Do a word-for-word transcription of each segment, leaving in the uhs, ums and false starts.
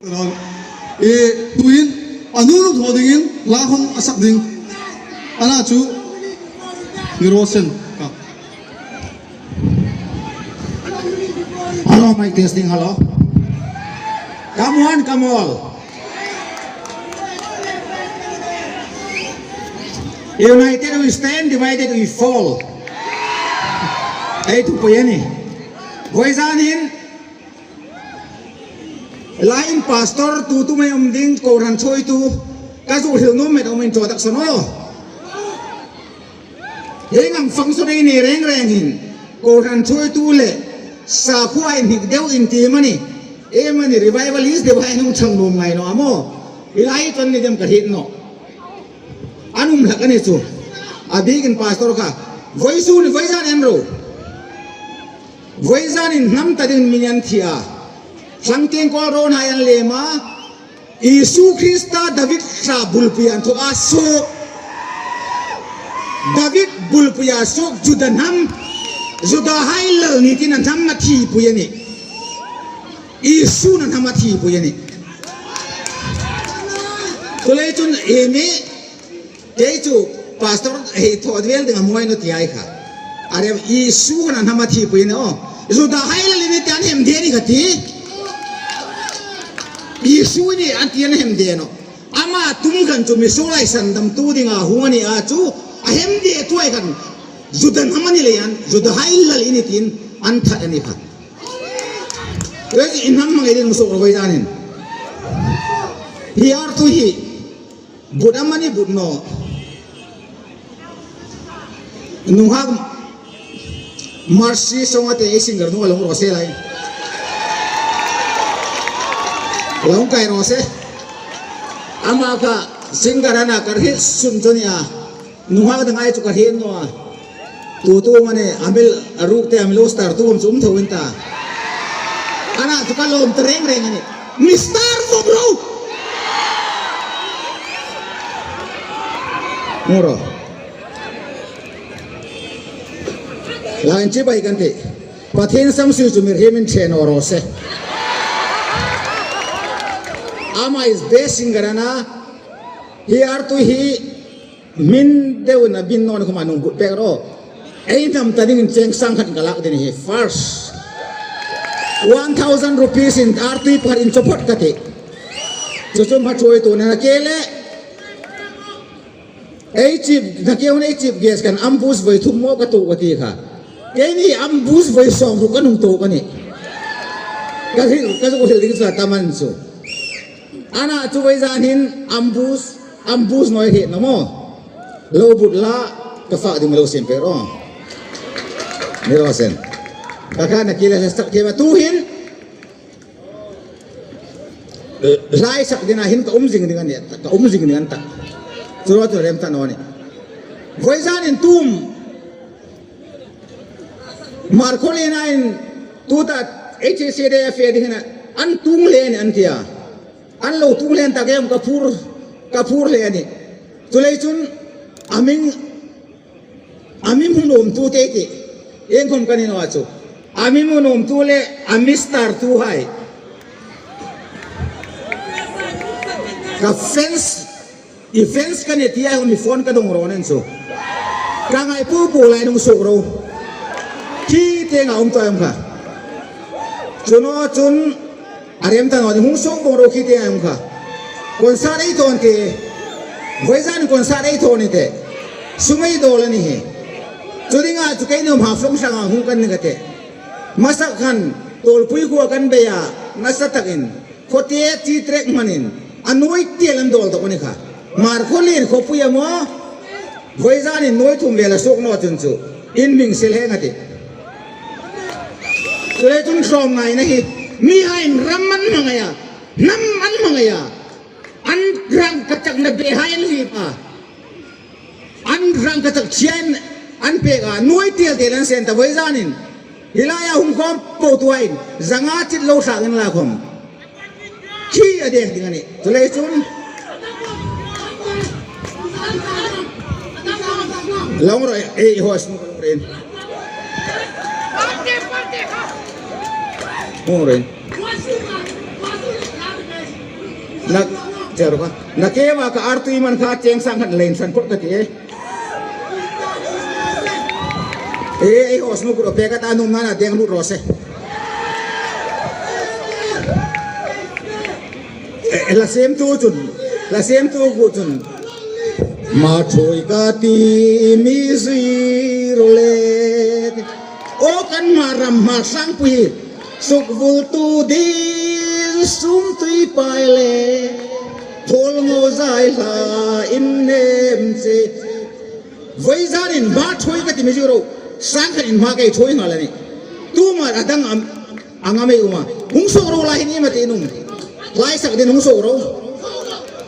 E, tuhin, a nu nu thaw dingin, la hung a sak ding. Ana chu, ni ro sen. Ka. Hello, mic testing, hello. Come on, come on. United we stand, divided we fall. Ei thu pui a nih. Vawizan hin, lain pastor tu tu mai um ding kohran chawitu ka zu hril nuom met um introduction aw. Hieng ang function ei nei reng reng hin kohran chawitu le sakhuo inhnik deu in ti mani, ei mani revivalist deu hai nung chang nuom ngai naw a maw. I lai ton ni dem ka hriet naw. An um hlak a ni chu. A bikin pastor kha. Vawisun, vawizan en ro. Vawizan in hnam ta ding mi an thi a. Tlangtieng kawl ro na an lem a. Isu Krista David thla bulpui an thaw a suok. David bulpui a suok Juda hnam. Juda hai lal ni tin a hnam a thipui a nih. Isu na hnam a thipui a nih. Tulei chun emi Kei chu pastor hei thaw vel ding a mawi naw ti ai kha. Are Isu hana hnam a thipui ni aw. Juda hai lal ni ti an hem de ni kha ti. Isu ni an ti an hem de naw. Ama tum khan chu misuol hai sandamtu dinga hung a ni a chu a hem de tu ai khan. Juda hnam a ni leiin Juda hai lal ni tin an that a ni kha. Wes in hnam hmang ei ding suok ro vawizan hin. Hi artu hi. But am ani but naw. Nunghak Mercy song a te ei singer nu a lo ro se lai. Lo kai ro se. Ama kha singer a na ka hriet sun chu ni a. Nunghak dang ai chu ka hriet naw a. Tu tu mani a mil a ruk te a mil star tu um chu um tho in ta. Ana chu ka lawm ta reng reng a nih. Mister Vawng ro. Hmu ro. Lain chi bai kan ti. Pathien samsui chu mi hrimin ṭhe naw ro se. Ama is best singer a na. Hi artu hi Min deu na bin non khuma nung but pek ro. Ei hnam ta dingin cheng sang khat ka lak ding hi first. One thousand rupees in artu pakhat in chawphawt ka ti. Chu chu hma chawitu na ke le. Ei chief, na ke hun ei chief guest kan ambush voi thum maw ka tuok ka ti kha. Keini ambush voi sawmruk ka nung tuok a nih. Ka hril, ka zu hril ding chu a tam a ni chu. Ana chu vawizan hin ambush, ambush naw ei hriet naw maw. Lo but la, ka fak ding lo siem pek ro. Ni lo sien. Ka kha na kile sa sak ke ma tu hin. Eh, hlai sak ding a hin ka um zing ding a nih, ka um zing ding an ta. Chu ro chu rem ta naw nih. Vawizan in tum. Hmarkhawlien a hin tuta H A C D F A ding hin an tung hle a nih an ti a. An lo tung hle an ta ke um ka phur, ka phur hle a nih. Chuleiin chun a mi, a mi hmu nuomtu te ti. Iengkhom ka ni naw a chu. A mi hmu nuomtu le a mi star tu hai. Ka fans, i fans ka nih ti a hun i phone ka dong ro nen chu. Ka ngai pu pu lai nung suok ro. Khi tienga um ta em kha. Chu naw chun A rem ta naw ni hung sawng bawng ro khi tienga um kha. Concert ei thaw ni ti. Vawizan concert ei thaw ni ti. Sum ei dawl a ni hi. Chu dinga chu keini um ha flong sanga hung kan ni ka ti. Hmasa khan Tawlpui khuoa kan bei a, nasa takin. Khawte chi trek hmanin. A nuoi tiel an dawl tawk a ni kha. Hmarkhawlien khawpui a maw. Vawizan in nuoi thum vel a suok naw chun chu. In hming sel heng a ti. Chuleiin chun tlawmngaina hi, mihaiin ram an hmangai a, hnam an hmangai a, an rangkachakna behai an hlip a, an rangkachak chian an pek a, nuoi tiel tiel an sen ta vawizan in. Hi laia hung khawm po tuin, zanga chit lo sak inla khawm. Khi a dek ding a nih. Chuleiin chun. Long roi, ei, host, long roi. Long roi. Na, cher ka. Na ke wa ka artui man kha cheng sang khat lein san phawt ka ti e. E, e, hos mu kuro pe ka ta num na na deng lut ro se. E, e, la sem tu chun, la sem tu gu chun. Ma thoi ka ti mi zui ro le. O kan ma ram ma sang pui. Suk vul tu din sum tui pai le. Thol ngo zai hla in nem che. Voi zan in ma thoi ka ti mi zui ro. Sang khan in ma kei thoi nga la ni. Tu ma adang am, anga mei uma. Hung so ro la hin i ma ti nung. Lai sak din hung so ro.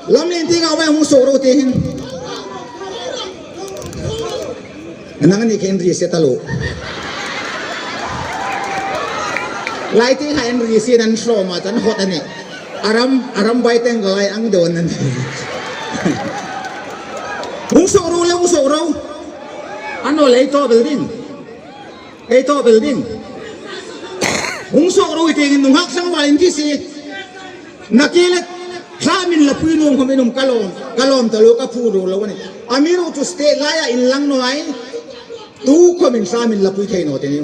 Lam lin ti nga ma hung so ro ti hin. Nang ni khen ri se ta lo. Lai ti kha en ri se nan hlo ma tan hot ani. Aram, aram bai teng lai ang don nan. Hung so ro le hung so ro. Ano lei to building. Ei to building. Hung so ro i teng nunghak sang wa in ti si. Na ke le, hla min la pui nuom khom inum ka lawm, ka lawm ta lo ka phu ro lo ni. Amiruokchu state laia inlang naw ai. Tu khom in hla min la pui thei naw ti ni.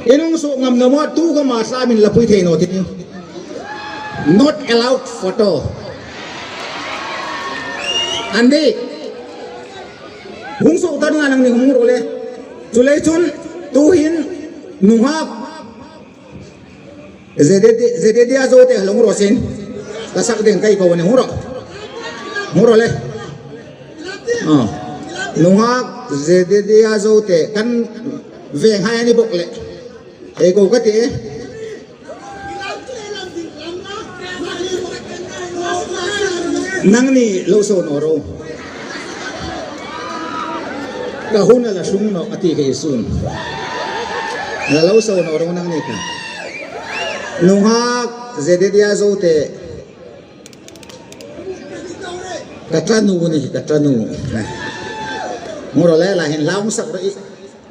Inung so ngam naw maw, tu khom a hla min la pui thei naw ti ni. Not allowed photo. Andi. Hung so ta nang ni hung ro le. Chu le chun, tu hin, nunghak. Zededi, Zededi a zo te hung ro sin. Ka sak ding kai ko ni hung ro. Hung ro le. Ah. Nunghak Zededi a zo te kan veng hai ani bok le. Ei ko ka ti. Nang ni lo so naw ro. Ka hun a la sung naw a ti kei sun. La lo so naw ro nang ni ka. Nunghak Zededi a zo te. Ka tanu ni, ka tanu. Hung ro le la hin la hung sak ro i.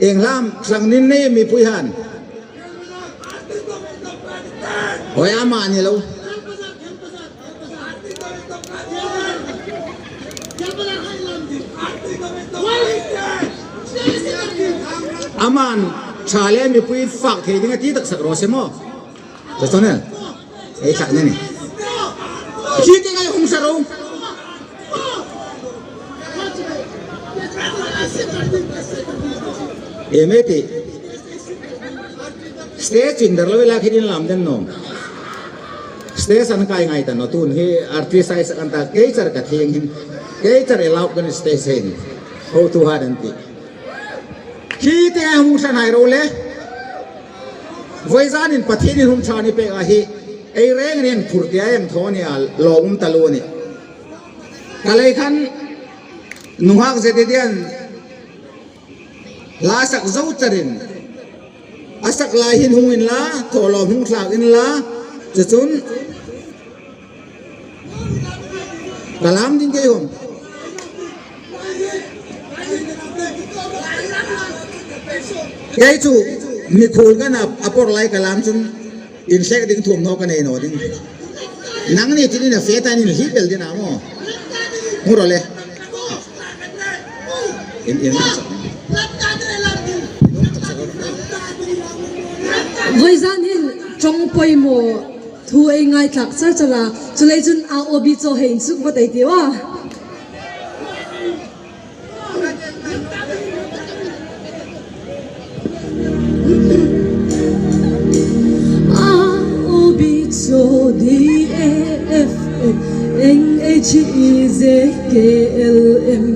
Ieng lam sang ning nei mipui han. Hoi ama ni lo. Aman, ṭha le mipui fak thei ding a ti tak sak ro se maw. Ṭha ṭha ne. Ei ṭha ne ni. Khi te ngai hung sa ro. Em e ti. Stage in dar lo ila khi din lam den naw. Stage an kai ngai ta naw tun hi artist ai sak an ta kei char ka thieng hin. Kei char e lau kan stage hin. Ho tu ha den ti. Khi te hung sa nai ro le. Voi zan in Pathien in hung ṭha ni pek a hi. Ei reng rin phur ti a em thaw ni a lo um ta lo ni. Ka lei khan nunghak Zededian hla sak zo charin. A sak lai hin hung inla, thawlawm hung thlak inla. Chu chun ka lam ding kei hom. Kei chu mikhuol ka na a por lai ka lam chun. Inhlek ding thuomhnaw ka nei naw ding. Nangni tin in a fe ta in inhlip bel ding a maw. Hung ro le. In, in. Voi zan hin ṭawng poimaw thu ei ngaithlak char char a. Chuleiin chun a O B chaw hei insuk vawt ei ti a. A, O, B, chaw, D, A, F, F, N, H, I, J, K, L, M,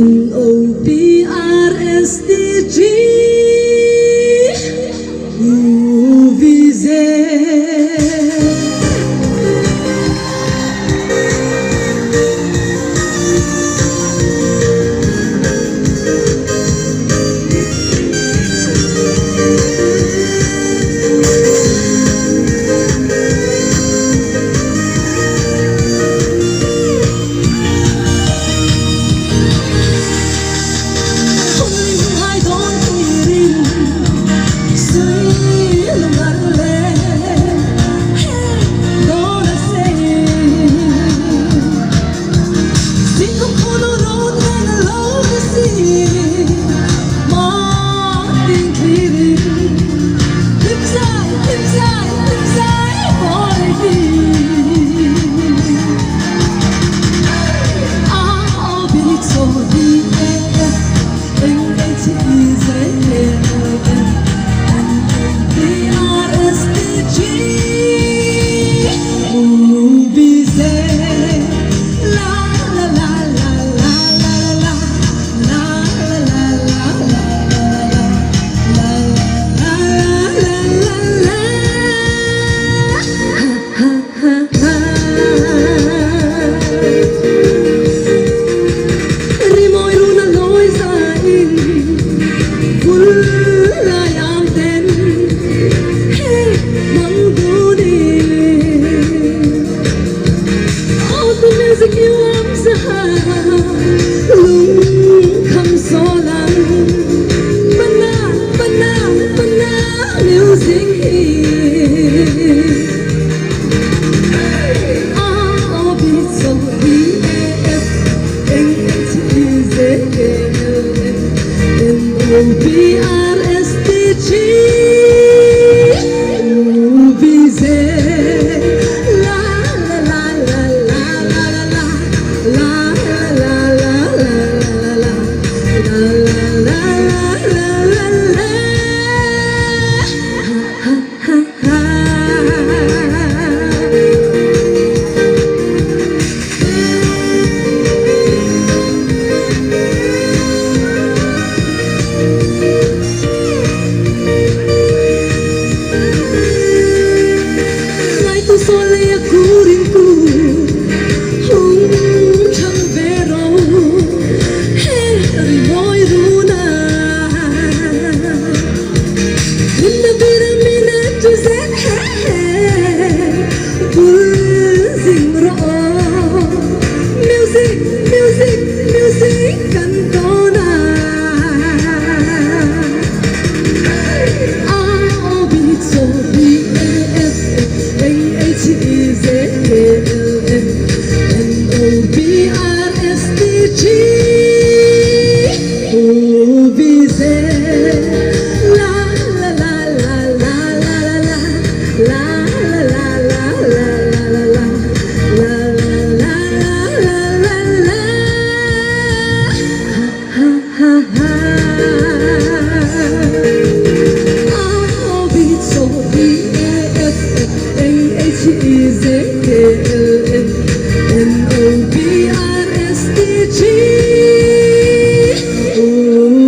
N, O, P, R, S, T, G. Sole kurin ku hung thang ve ro, he ri moi runa. Rinna bira mina tu zet he he, bul zing ro. Music, music, music kan kona. R O B, so B A F F, A H E Z K L M, N O B R S T G, O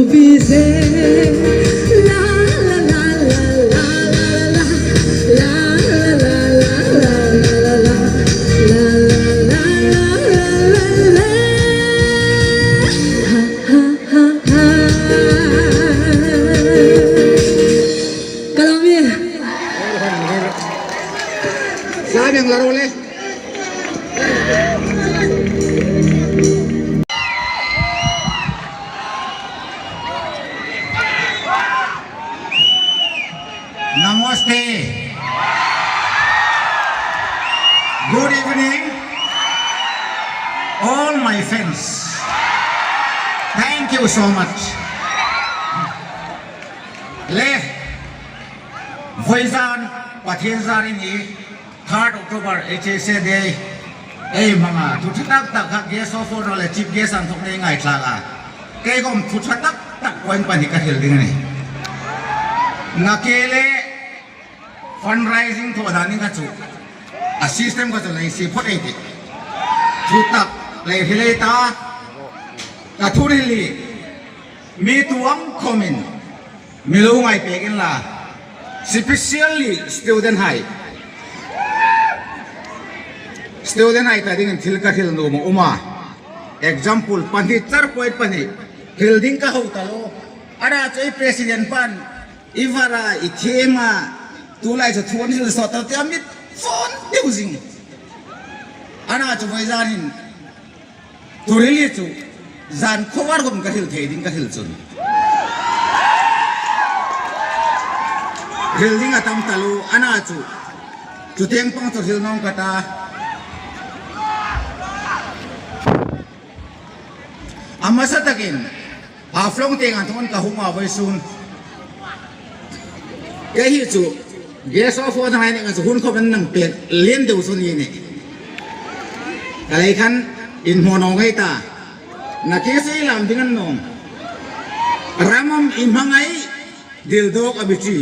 B Z. La, la, la, la. Ka lawm ie. Sa miang la ro le. Namaste. Good evening, all my fans. Thank you so much. Le, voizan, Pathien zarin hi, third October, H S A Day, ei hmanga, thu ṭha tak tak kha guest of honour le chief guest an thawk nei ngai thlak a. Kei khom thu ṭha tak tak point pahni ka hril ding a nih. Nakie le fundraising thaw dan ding kha chu, a system kha chu lei sie phawt ei tih. Thu tak lei hril ei ta, ka thu hril hi, mi tuam khomin, mi lo ngai pek inla, specially student hai. Student hai ta dingin thil ka hril nuom a um a. Example, pahni char point pahni. Hril ding ka hau ta lo. A ra chu ei president pan, i vara, i thema, tulai chu thu an hril sawt ta ti a mit fawn deu zing. A ra chu voizan hin, thu hril hi chu, zan khawvar khom ka hril thei ding ka hril chun. Hril ding a tam taluo, a na chu. Chu tieng pang chu hril nawng ka ta. A hmasa takin, Haflong tieng an thawk ka hung a vawisun. Kei hi chu, guest of honour ni ngai chu hun khawm an nang pek lien deu chu ni nih. Ka lei khan inhmaw naw ngei ta. Nakie sei lam ding an nawm. Ram am i hmangai, dildawk am i chi.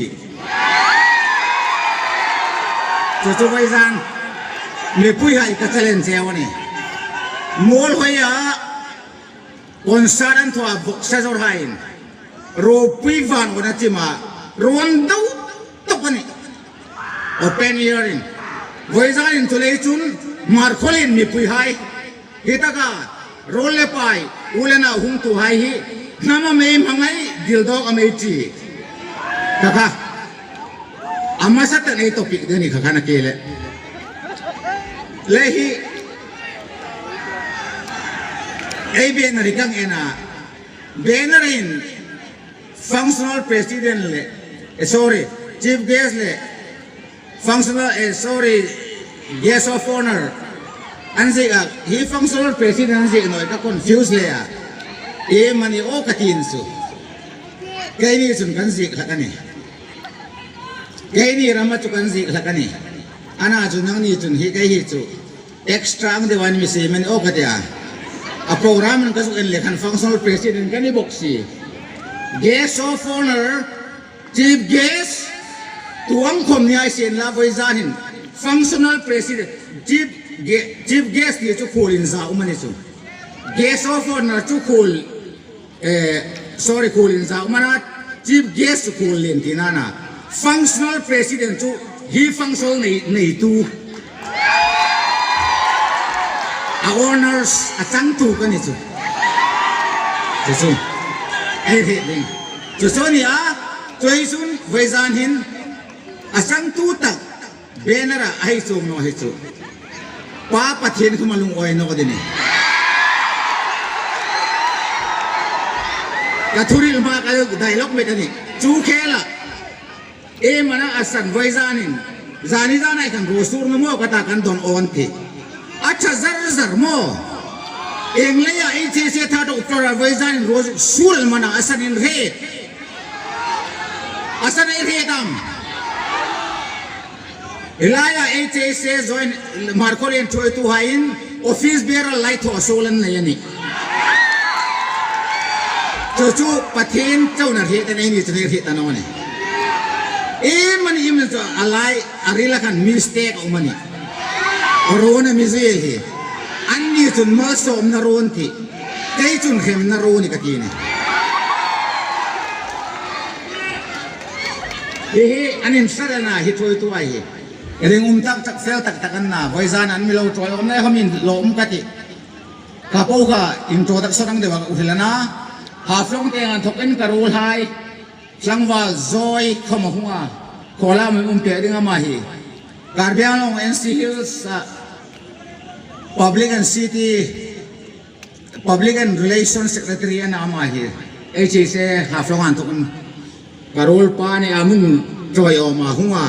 Chu chu voizan, mipuihai ka challenge a nih. Muolhoia, concert an thaw a, boxer haiin ropui van wan a chim a, rawn do tawp a nih. Open air-in. Voizanin chu lei chun, Hmarkhawlien mipuihai. Hi taka, ruol le pai, u le nau hungtuhai hi, hnam am ei hmangai, dildawk am ei chi. Taka. A hmasa tak ei topic ding a nih kha khan a ke le. Le hi, ei banner hi ka en a, banner-in functional president le, eh, sorry, chief guest le, functional, eh, sorry, guest of honour an ziek a, hi functional president an ziek naw ka confuse le a. Iem a ni aw ka ti chu. Keini chun kan ziek hlak a nih. Keini rama chu kan ziek hlak a nih. A na chu nangni chun hi kei hi chu extra ang deu a ni mi sei am a ni aw ka ti a. A program-in ka zuk en le khan functional president ka ni bok si. Guest of honour, chief guest, tuang khom ni ei sien la voizanin. Functional president, chief gue-, chief guest ni chu khuol inza um a ni chu. Guest of honour chu khuol Eh, sorry, khuol inza um a na, chief guest chu khuol lien tina na. Functional president chu hi functional nei, neitu. A owners a changtu ka ni chu. Chu chu. Ei hriet ding. Chu chu a ni a, chu hi chun vawizan hin a changtu tak banner-a ei chuong naw hi chu. Pa Pathien khawm a lungawi naw ding a nih. Ka thuhril hma ka dialogue met a nih. Chu khela. Ei mana a san vawizan hin. Zani zan ei kan ruo sur naw maw ka ta kan dawn awn ti. A ṭha zar zar maw. Ieng leia ei che se tha doctor a vawizan hin ruo sur mana a san inhriet. A san inhriet am. Hi laia ei che se join Hmarkhawlien thuoituhaiin office bearer lai thaw suol an nei a nih. Chu chu Pathien chauin a hriet a nih, eini chun ei hriet ta naw a nih. Iemani iemani chu a lai a rila khan mistake a um a nih. A ruona mi zui hi. Anni chun malsawmna ruo an ti. Kei chun hremna ruo a nih ka ti a nih. Hi hi an inhriet a na hi thuoituhai hi. Ringum tak tak fel tak tak an na, vawizan an mi lo ṭawiawm nei khawmin lawm ka ti. Ka po kha introduction ang deu a ka hril a na. Haflong tieng an thawkin ka ruolhai. Tlangval Zawi khawm a hung a. Khawlam um pek ding ama hi. Karbi Anglong N C Hills-a Public and City Public and Relations Secretary a na ama hi. Ei che se Haflong an thawkin ka ruolpa ni a hung ṭawiawm a hung a.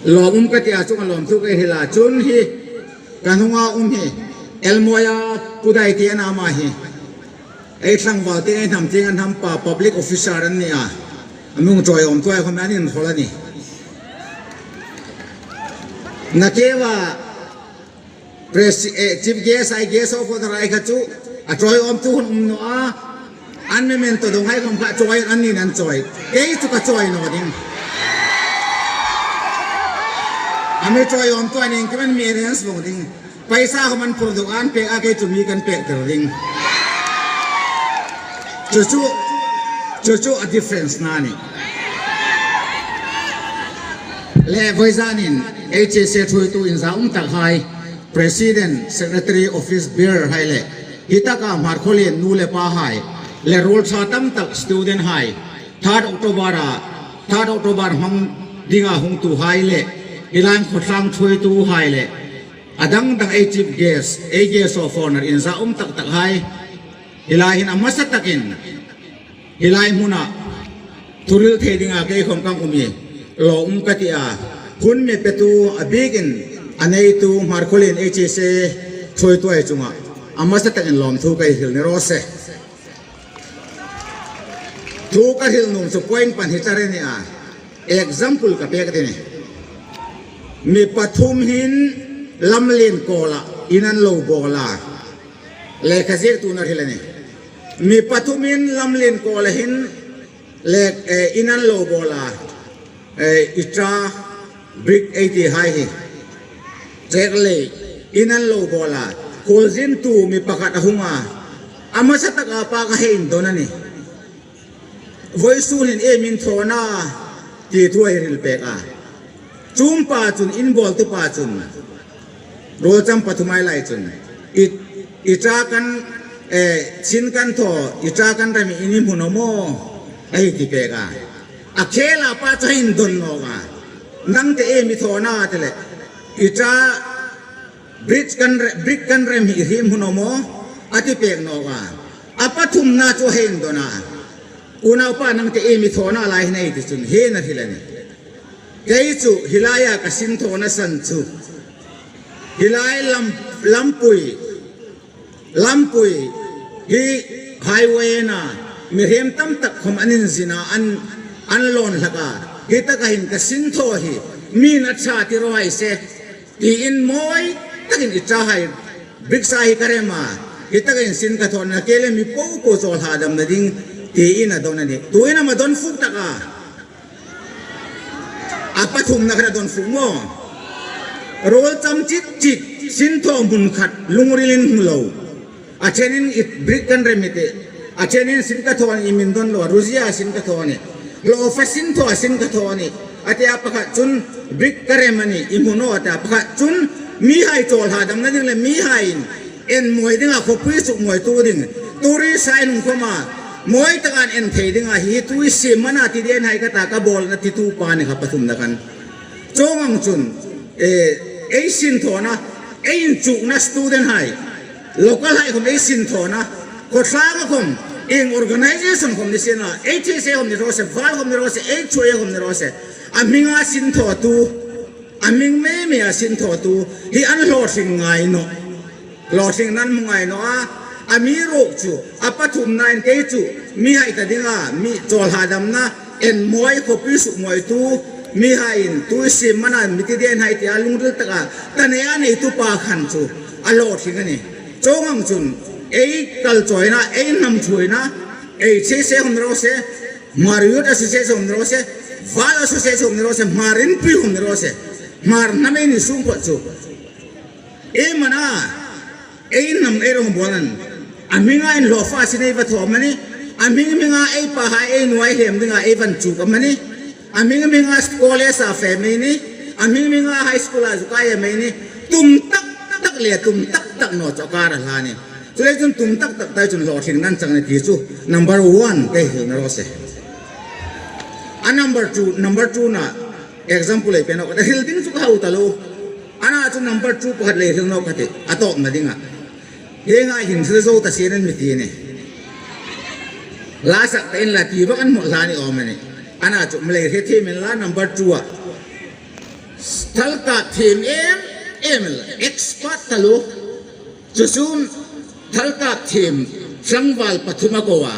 Lawmum ka ti a chunga lawmthu ka hril a chun hi ka hnunga um hi. Elmoia Pu Daite a na ama hi. Ei tlangval tieng ei hnam tieng an hnam pa public officer an ni a. A mi hung ṭawiawmtuhai khawm an inhawl a nih. Nakie va Presi-, eh, chief guest-hai, guest of honour-hai kha chu a ṭawiawmtu hun um naw a. An memento dawnghai khawm kha ṭawi an nin an ṭawi. Kei chu ka ṭawi naw ding. A mi ṭawiawmtu a ning ki man mi arrange vawng ding. Paisa khawm an phur dawk an pek a, kei chu mi kan pek tir ding. Chu chu, chu chu a difference-na a nih. Le vawizanin H S A thuoitu inzaum takhai, President, Secretary, Office Bearer-hai le, hi taka Hmarkhawlien nu le pahai, le ruol ṭha tam tak student-hai, third October-a, third October hmang dinga hungtuhai le, hi lai khawtlang thuoituhai le, a dang dang ei chief guest, ei guest of honour inzaum tak takhai, hi lai hin a hmasa takin, hi lai hmuna thuhril thei dinga kei khawm ka um hi, lawmum ka ti a, hun mi petu a bikin a neitu Hmarkhawlien H S A thuoituhai chunga a hmasa takin lawmthu ka hril ni raw se. Thu ka hril nuom chu point pahni hi char a ni a. Example ka pek ding a nih. Mi pathum hin Lamlien kawla in an lo bawl a. Lekha ziektu na hril a nih. Mi pathum hin Lamlien kawla hin le, eh, in an lo bawl a. Eh, itra brick ei tihai hi. Chek lei in an lo bawl a. Khuolzintu mi pakhat a hung a. A hmasa taka pa kha hei indawn a nih. Vawisun hin iem in thaw a na ti thu a hril pek a. Chu pa chun, in bawltu pa chun, ruolcham pathum a ni lai chun, i, itra kan, eh, sin kan thaw, itra kan rem in i hmu naw maw, a hei ti pek a. A khela pa chu hei indawn nawk a. Nang te iem i thaw a na ti le, itra brick kan re-, brick kan rem hi i hmu naw maw, a ti pek nawk a. A pathumna chu hei indawn a. Unaupa, nang te iem i thaw a na lai hin ei ti chun, hi na hril a nih. Kei chu hi laia ka sinthawna san chu, hi lai lam, lampui, lampui hi highway-a mihriem tam tak khawm an inzin a, an, an lawn hlak a. Hi taka hin ka sinthaw hi mi'n a ṭha ti raw hai se. Tiin mawi takin i ṭahai, bricks-a hi ka rem a, hi takin sin ka thaw a, ke le mi popo chawl hadamna ding, tiin a dawn a nih. Tuin am a dawn fuk tak a. A pathumna khan a dawn fuk maw. Ruolcham chit chit, sinthaw hmun khat, lungrilin hmu lo. A ṭhenin i brick kan rem i tih. A ṭhenin sin ka thaw a nih, i min dawn lo, a ruzia sin ka thaw a nih. Hlawfa sinthaw sin ka thaw a nih. A tia pakhat chun, "Bik ka rem a nih, i hmu naw," a tia. Pakhat chun, mihai chawlhadamna ding le mihai en mawi dinga khawpui suk mawi tu ding, tourist hai nung khawma mawi takin en thei dinga hi tui siem mana ti den hai ka ta ka bawlna ti tu pa ni kha pathumna khan. Chuong ang chun, eh, ei sinthawna, ei inchukna student hai, local hai khawm ei sinthawna, khawtlanga khawm, ieng organization khawm ni sien la, H S A khawm ni raw se, VAL khawm ni raw se, H Y A khawm ni raw se, a hminga sinthawtu, a hming mei meia sinthawtu hi an hlawtling ngai naw. Hlawtling an hmu ngai naw a, amiruokchu, a pathumnain kei chu, mihai ta dinga, mi chawlhadamna, en mawi, khawpui suk mawi tu, mihai in, tui siem mana, mi ti den hai tia, lungril taka, ta nei a neitu pa khan chu, a hlawtling a nih. Chuong ang chun, ei kalchawina, ei hnam thuoina, H S A khawm ni raw se, Hmar Youth Association khawm ni raw se, VAL Association khawm ni raw se, Hmar Inpui khawm ni raw se, Hmar hnam ei ni sung phawt chu. Ei mana, ei hnam ei rongbawlnain, a hminga inhlawfa sin ei va thaw am a nih, a hming hminga ei pahai ei nuhai hlem dinga ei va inchuk am a nih, a hming hminga college-a fe am ei nih, a hming hminga high school-a zuk kai am ei nih, tum tak tak le tum tak tak naw chu a kar a hla a nih. Chuleiin chun tum tak tak ta chun hlawtling an chang a nih ti chu number one kei hrilna raw se. A number two, number two-na example ei pe nawk, a hril ding chu ka hau ta lo. Ana chu number two pakhat lei hril nawk ka tih, a tawpna dinga. Hienga hin hril zo ta sien an mi ti a nih. La sak ta inla ti bak an hmu hla ni awm a nih. Ana chu mi lei hre thiem inla number two-a. Thal kap thiem em em inla, expert taluo. Chu chun thal kap thiem tlangval pathum a ko a.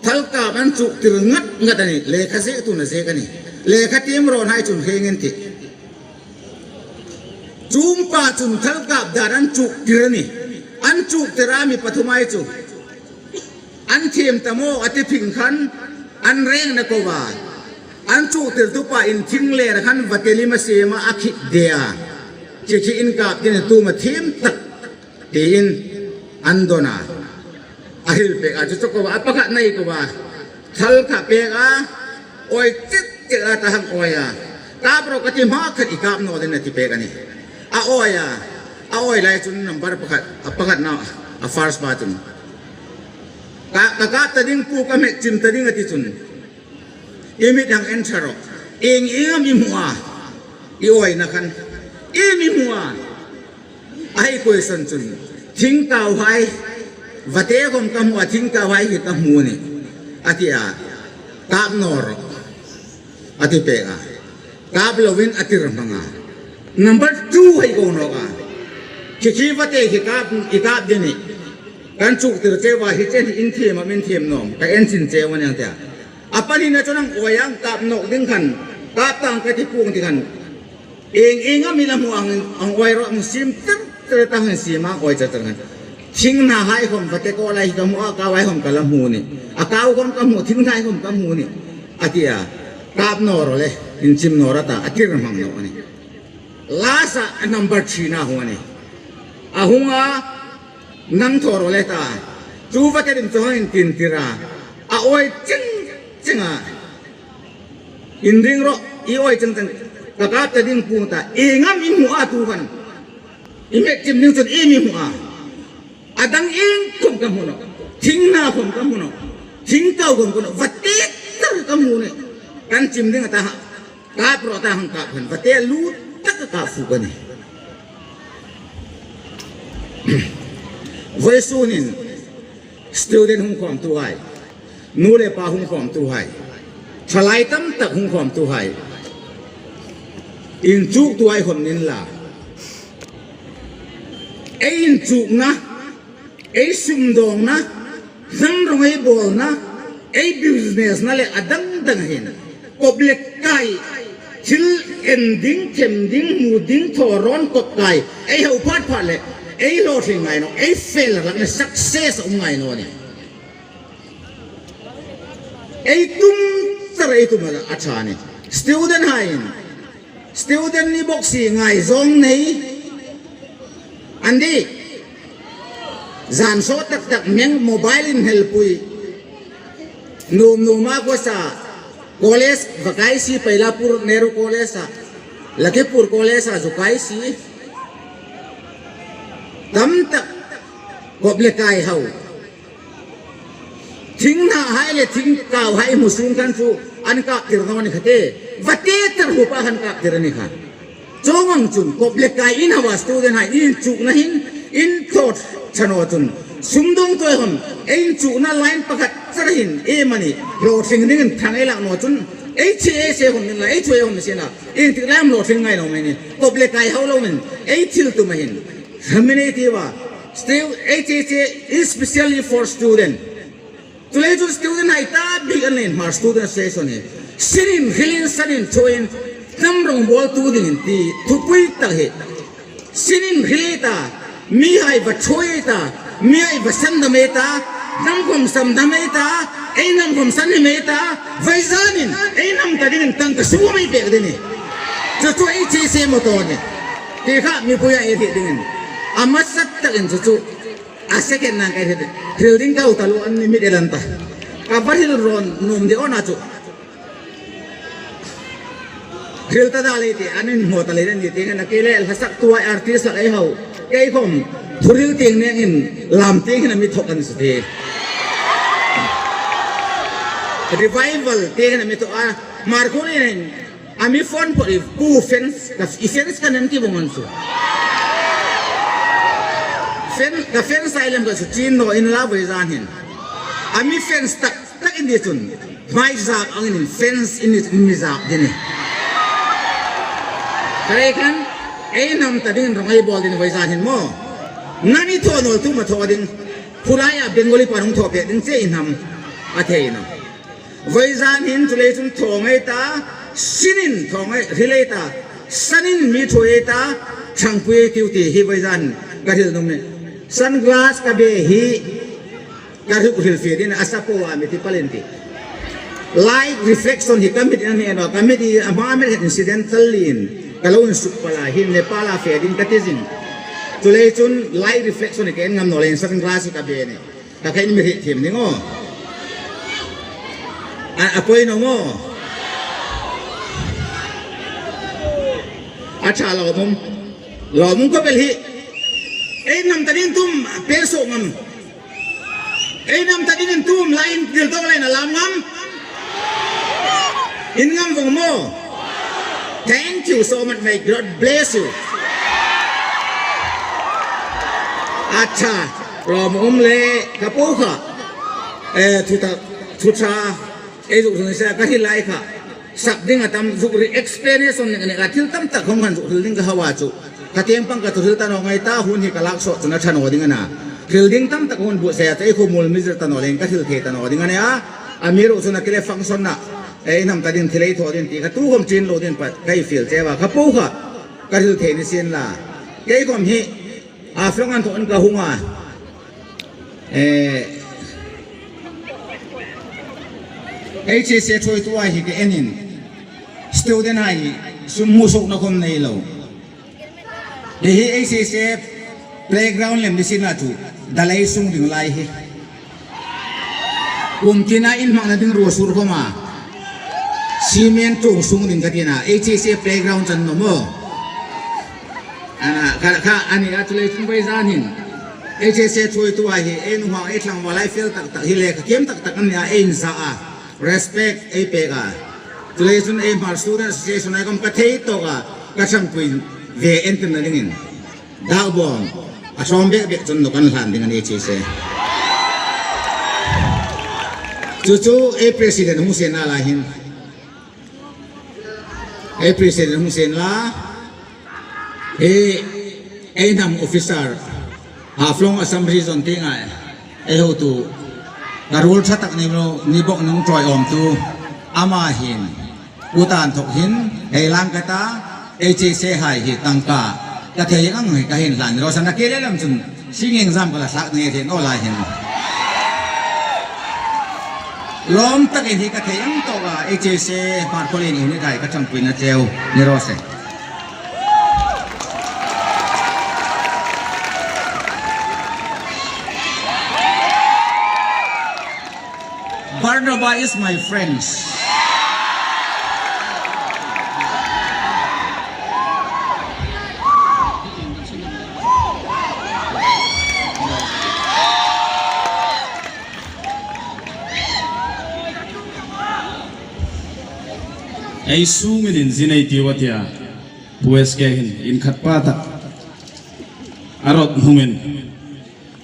Thal kap an chuktir ngat ngat a nih, lekha ziektu'n a ziek a nih. Lekha tiem rawnhai chun hre ngei an tih. Chu pa chun thal kap dan an chuktir a nih. An chuktir a mi pathumhai chu. An thiem ta maw a ti phing khan an rengna ko a. An chuktirtu pa in thing ler khan vate lim a siem a, a khit de a. Khi khi in kap ding a tum a thiem tak. Tiin an dawn a. A hril pek a chu chu ko a, a pakhatna hi ko a. Thal kha pek a, awi chit chit a ta hang awi a. Kap rawh ka ti hma khat i kap naw ding a ti pek a nih. A awi a, a awi lai chun number pakhat, a pakhatna, a first pa chun. Ka, ka kap ta ding pu ka hmet chim ta ding a ti chun. I mit hang en ṭha rawh. Ieng ieng am i hmu a? I awina khan. Iem i hmu a? A hi question chun. Thingkauhai. Vate khawm ka hmu a, thingkauhai hi ka hmu a nih. A ti a. Kap naw rawh. A ti pek a. Kap loin a tir hmang a. Number two hai ko nawk a. Khi khi vate khi kap, i kap ding a nih. Kan chuktir cheu a, hi chen hi in thiem am in thiem naw am. Ka en chin cheu a nih ang ti a. A pahnina chun ang awi ang kap nawk ding khan, kap tang ka ti pung ti khan. Ieng ieng am i la hmu ang, ang awi rawh ang siem tir tir ta hang siem ang awi tir tir khan. Thinghnahai khawm vate ko lai ka hmu a, kauhai khawm ka la hmu a nih. A kau khawm ka hmu, thinghnahai khawm ka hmu a nih. A ti a, kap naw rawh le, in chim naw rawh ta, a tir hmang naw a nih. Last-a number three-na hung a nih. A hung a, nang thaw rawh le ta. Chu vate lim chu hang intin tir a. A awi ching ching a. Inring rawh, i awi ching ching. Ka kap ta ding pung ta. Ieng am i hmu a tu khan. I hmet chim ding chun iem i hmu a? A dang ieng khawm ka hmu nawh. Thinghnah khawm ka hmu nawh. Thingkau khawm ka hmu nawh. Vate tir ka hmu a nih. Kan chim ding a ta ha. Kap rawh ta hang kap khan, vate lu tak ka kap fuk a nih. Vawisun hin student hung khawmtuhai, nu le pa hung khawmtuhai, thalai tam tak hung khawmtuhai, inchuktuhai khawm ni inla. Ei inchukna, ei sumdawngna, hnam rawng ei bawlna, ei business-na le a dang dang hin. Kop le kai, thil en ding, them ding, hmu ding, thaw rawn kop kai, ei hau phat phat le, ei hlawtling ngai naw, ei fail rak le success a um ngai naw a nih. Ei tum char ei tum a ṭha a nih. Student-hai in, student ni bawk si ngaizawng nei. An ti. Zan saw tak tak meng mobile inhnialpui. Nuom nuoma khawsa. College va kai si, Pailapur Nehru College-a, Lakhipur College-a zu kai si. Tam tak kop le kai hau. Thing hnahai le thing kauhai hmu sung khan chu an kap tir naw ni kha te. Va te tir hupa khan kap tir a ni kha. Chuong ang chun kop le kai in hau a student hai inchukna hin in thaw ṭha naw chun, sumdawngtu hai khom ei inchukna line pakhat char hin ei mani hlawtling dingin thang ei lak naw chun, ei thi ei se khom ni la, ei thi ei khom ni sien la, ieng tik lai am hlawtling ngai naw mei ni, kop le kai hau loin ei thil tum a hin. Hami nei ti va, still H S A is specially for student. Chuleiin student hai ta bik an nih, Hmar Student Association hi. Sinin hrilin sanin thuoiin hnam rongbawltu dingin ti thupui tak hi. Sinin hril ta, mihai va thuoi ta, mihai va sandam ei ta, hnam khom sandam ei ta, ei hnam khom sanhim ei ta, voizanin ei hnam ta dingin tangka sum ei pek ding a nih. Chu chu H S A motto a nih. Ti kha mipuia ei hriet dingin. A hmasa takin chu chu. A second nang kei hril, hril ding ka hau ta lo an ni mit el an ta. Ka va hril rawn nuom de ona chu. Hril ta da lei ti, an inhmaw ta lei an ni ti, ngen a kei le hla saktu hai artist lak ei hau. Kei khom, thuhril tieng nengin lam tieng hin a mi thawk an su ti. Revival tieng hin a mi thawk a, Hmar khom in A mi phone phawt i pu fans, ka i fans ka nih ti vong an su. Fan, ka fans ai lem ka su chin naw in la voizan hin. A mi fans tak tak in di chun. Hmai zap angin fans in ni mi zap ding a nih. Ka rei khan, ei hnam ta dingin rongai bawl ding voizan hin maw. Nani thaw naw tu ma thaw ding. Khulai a Bengali pa hung thaw pek ding che i hnam. A thei naw. Voizan hin chu lei chun thaw ngei ta, sinin thaw ngei, hril ei ta, sanin mi thuoi ei ta, ṭhangpui ei tiu ti hi voizan ka hril nuom a nih. Sunglass ka be hi, ka hril, hril fe ding a sa po a mi ti palin ti. Light reflection hi ka mit a ni naw, ka mit hi a hma met hi incidental-in, ka lo insuk pal a hi Nepal-a fe ding ka ti zing. Chu lei chun light reflection hi ka en ngam naw leiin sunglass hi ka be a nih. Ka kha in mi hriet thiem ding aw. A, a poi naw maw. A ṭha lawmum. Lawmum khawp el hi. Ei hnam ta ding tum, pe so ngam. Ei hnam ta ding tum, la in dil tawk leiin a lam ngam. In ngam vong maw. Thank you so much, may God bless you. A ṭha, lawmum le ka po kha. Eh, thu ta, thu ṭha, ei zuk zuk se ka hril lai kha. Sak ding a tam zuk ri explanation ni ka thil tam tak hung han zuk hril ding ka hau a chu. Ka tieng pang ka thu hril ta naw ngei ta, hun hi ka lak sawt chun a ṭha naw ding a na. Hril ding tam tak hun bu se a, ei khawmuol mi zir ta naw leiin ka hril thei ta naw ding a nih a. A mi ro chun a kile function na. Ei hnam ta ding thil ei thaw ding ti kha tu khom chin lo ding pa, ka fiel che va, ka po kha. Ka hril thei ni sien la. Kei khom hi, a flong an thaw an ka hung a. Eh, H S A thuoitu a hi ka enin. Student a hi, sum hmu sukna khom nei lo. Hi hi H S A playground lem ni sien la chu, dalai sung ding lai hi. Kum tina in hmangna ding ruo sur khom a. Cement ṭung sung ding ka tina, H S A playground chan naw maw. Ana, kha, kha, a ni a chu lei chun voizan hin. H S A thuoitu a hi, ei nuhmei ei tlangval ei fel tak tak hi le, ka kiem tak tak an ni a, ei inza a. Respect ei pek a. Chu lei chun ei Hmar Student Association ei khom ka thei tawk a, ka ṭhangpui ve entirna dingin. Dau bawm, a sawm bek bek chun lo kan hlan ding a ni chi se. Chu chu ei president hung sien la lai hin. Ei president hung sien la. Ei, ei hnam officer. Haflong Assam Region tieng a. Ei hotu. Ka ruol ṭha tak ni lo, ni bok nung ṭoi awm tu. Ama hin. Kuta inthawk hin, ei lang ka ta, H S A hai hi tangka, ka thei ang hi ka hin hlan. Ro sa na ke le lam chun, singing zam ka la sak ni thei naw lai hin. Lawm takin hi ka thei ang tawk a, H S A Hmar Khawlien unit hai ka ṭhangpuina cheu, ni raw se. Barnaba is my friends. Ei sungin inzin ei tiu a tia. Pu S K hin inkhat pa tak a rawt hnumin,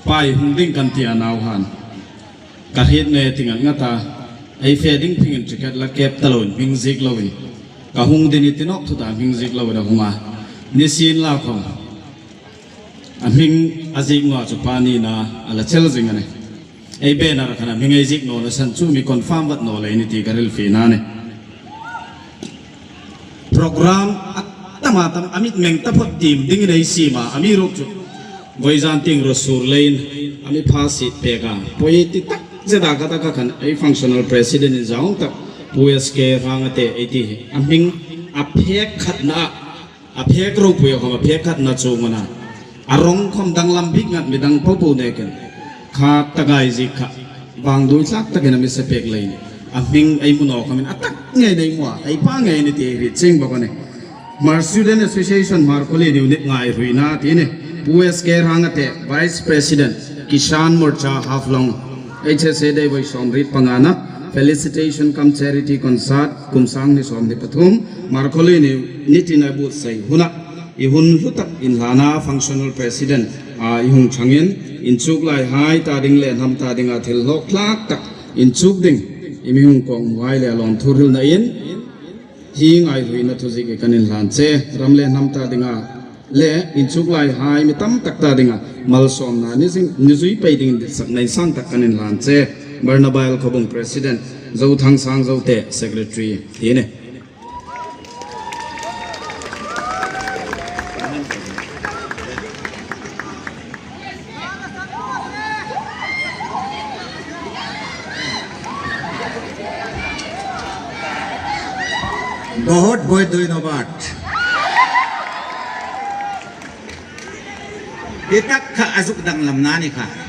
pai hung ding kan tia nauhan. Ka hriet nge ti ngat ngat a, ei fe ding phingin ticket la kep ta loin hming ziek loin. Ka hung ding i ti nawk thu ta hming ziek loin a hung a. Nisienlakhawm a hming a ziek naw chu pa nina a la chel zing a nih. Ei banner khan a hming ei ziek nawna san chu mi confirm vat naw lei ni ti ka hril fie a nih. Program a tam a tam a mitmeng taphot tiem dingin ei siem a, amiruokchu vawizan tieng ruo sur leiin a mi pha sie pek a. Poi ti tak zeta ka taka khan ei functional president inzawng tak Pu S K Rangate ei ti hi a hming a phek khatna a phek ropui a khawm a phek khatna chu ngawna. A rawng khawm danglam bik ngat mi dang po po nekin. Kha takai ziek kha. Vangdui tlak takin a mi sa pek lei ni. A hming ei hmu naw khawmin a tak ngei nei mua. Ei pa ngei ni ti hriet chieng bawk a nih. Hmar Student Association Hmar Colony Unit ngaihruoina ti ni. Pu S K Rangate, Vice President, Kisan Morcha Haflong, H S A Day voi sawmriet pangana, felicitation cum charity concert, kum sang hni sawmhni pathum, Hmar Colony Unit-in a buotsai huna, i hun hlu tak inhlana functional president, a i hung changin, inchuk laihai ta ding le hnam ta dinga thil hlawk tlak tak inchuk ding, i mi hung kawng muhai le lawmthu hrilna in, hi ngaihruoina thuziek kan inhlan che, ram le hnam ta dinga le inchuk laihai mi tam tak ta dinga malsawmna ni zing, ni zui pei dingin ditsakna insang tak kan inhlan che. Barnabas Khawbung President, Zothang Sang Zote Secretary ti ni. Bahut bahut dhanyabad. Ti tak kha a zuk danglamna ni kha.